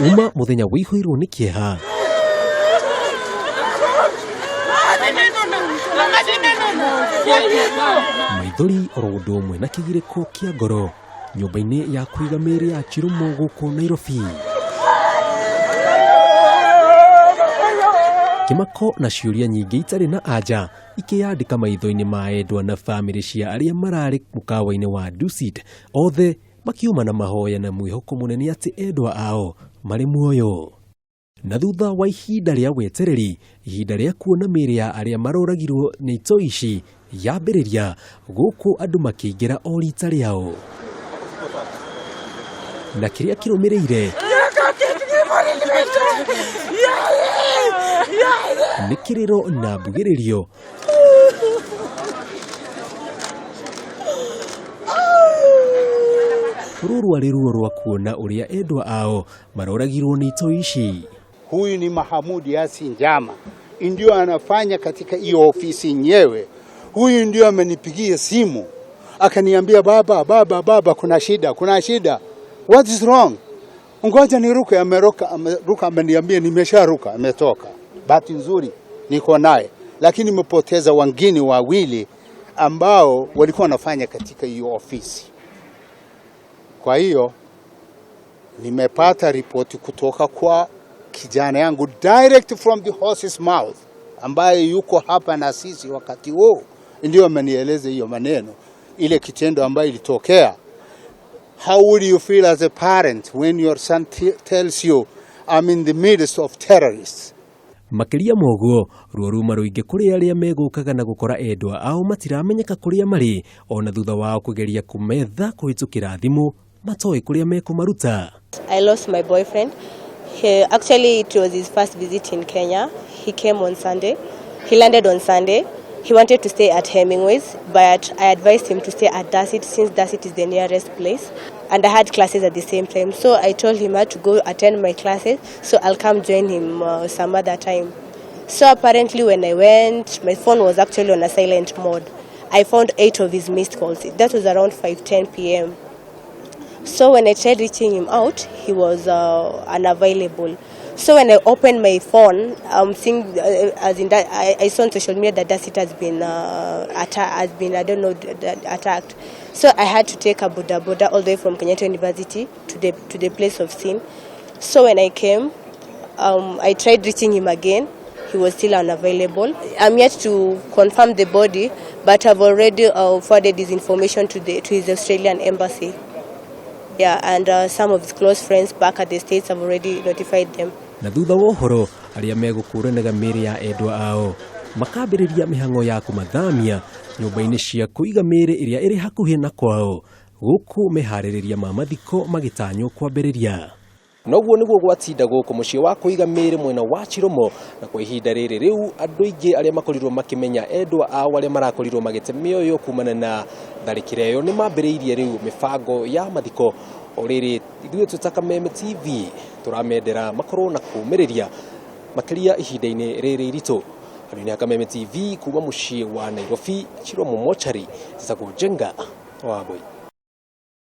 Uma mũthenya wĩihũirwo nĩ kĩeha. Maithori oro ũndũ ũmwe na kĩgirĩko kĩa ngoro nyũmba-inĩ ya kũiga mĩĩrĩ ya Chiromo gũkũ Nairobi. Kĩmako na ciũria nyingĩ itarĩ na anja ikĩyandĩka maitho-inĩ ma endwa na bamĩrĩ cia arĩa mararĩ mũkawa-inĩ wa Dusit, othe makiuma na mahoya na mwĩhoko mũnene atĩ endwa ao marĩ muoyo. Na thutha wa ihinda rĩa wetereri, ihinda rĩa kuona mĩĩrĩ ya arĩa maroragirwo nĩ itoi ici yambĩrĩria, gũkũ andũ makĩingĩra o rita rĩao. Na kĩrĩa kĩrũmĩrĩire nĩ kĩrĩro na mbugĩrĩrio. Rũrũ rwarĩ ruo rwa kuona ũrĩa endwa ao maroragirwo nĩ itoi ici. Huyu ni Mahamudi Yasin Jama, ndio anafanya katika hiyo ofisi nyewe. Huyu ndio amenipigia simu akaniambia, baba, baba, baba, kuna shida, kuna shida. What is wrong? Ngoja niruke. Ameruka, ameruka, ameniambia nimesharuka, ametoka. Bahati nzuri niko naye, lakini nimepoteza wengine wawili ambao walikuwa wanafanya katika hiyo ofisi. Kwa hiyo nimepata ripoti kutoka kwa kijana yangu direct from the horse's mouth, ambaye yuko hapa na sisi wakati huo, ndio amenieleza hiyo maneno, ile kitendo ambayo ilitokea. How would you feel as a parent when your son tells you I'm in the midst of terrorists? Makĩria ma ũguo, ruo ruma rũingĩ kũrĩ arĩa megũkaga na gũkora endwa ao matiramenyeka kũrĩa marĩ, ona thutha wao kũgeria kũmetha kũhĩtũkĩra thimũ matoĩ kũrĩa mekũmaruta. I lost my boyfriend. He, actually, it was his first visit in Kenya. He came on Sunday. He landed on Sunday. He wanted to stay at Hemingway's, but I advised him to stay at Dusit since Dusit is the nearest place. And I had classes at the same time. So I told him I had to go attend my classes, so I'll come join him some other time. So apparently when I went, my phone was actually on a silent mode. I found 8 of his missed calls. That was around 5:10 p.m. So when I tried reaching him out, he was unavailable. So when I opened my phone, I'm seeing, as in that, I saw on social media that Dusit has been, has been, I don't know, attacked. So I had to take a boda boda all the way from Kenyatta University to the place of scene. So when I came, I tried reaching him again. He was still unavailable. I'm yet to confirm the body, but I've already forwarded this information to his Australian embassy. Yeah, and some of his close friends back at the States have already notified them. Na thutha wa ũhoro, arĩa megũkũranaga mĩĩrĩ ya endwa ao makambĩrĩria mĩhang'o ya kũmathamia nyũmba-inĩ cia kũiga mĩĩrĩ ĩrĩa ĩrĩ hakuhĩ na kwao, gũkũ meharĩrĩria ma mathiko magĩtanywo kwambĩrĩria. Noguo nĩguo gwatinda gũkũ mũciĩ wa kũiga mĩĩrĩ mwena wa Chiromo, na kwa ihinda rĩrĩ rĩu andũ aingĩ arĩa makorirwo makĩmenya endwa ao arĩa marakorirwo magĩte mĩoyo kumana na tharĩkĩra ĩyo nĩ mambĩrĩirie rĩu mĩbango ya mathiko. O rĩrĩ ithuĩ twĩ ta Kameme TV tũramendera makorwo na kũũmĩrĩria makĩria ihinda-inĩ rĩrĩ iritũ. Andũ-inĩ a Kameme TV kuma mũciĩ wa Nairobi, Chiromo Mochari, njĩtagwo Njenga wa Mbui.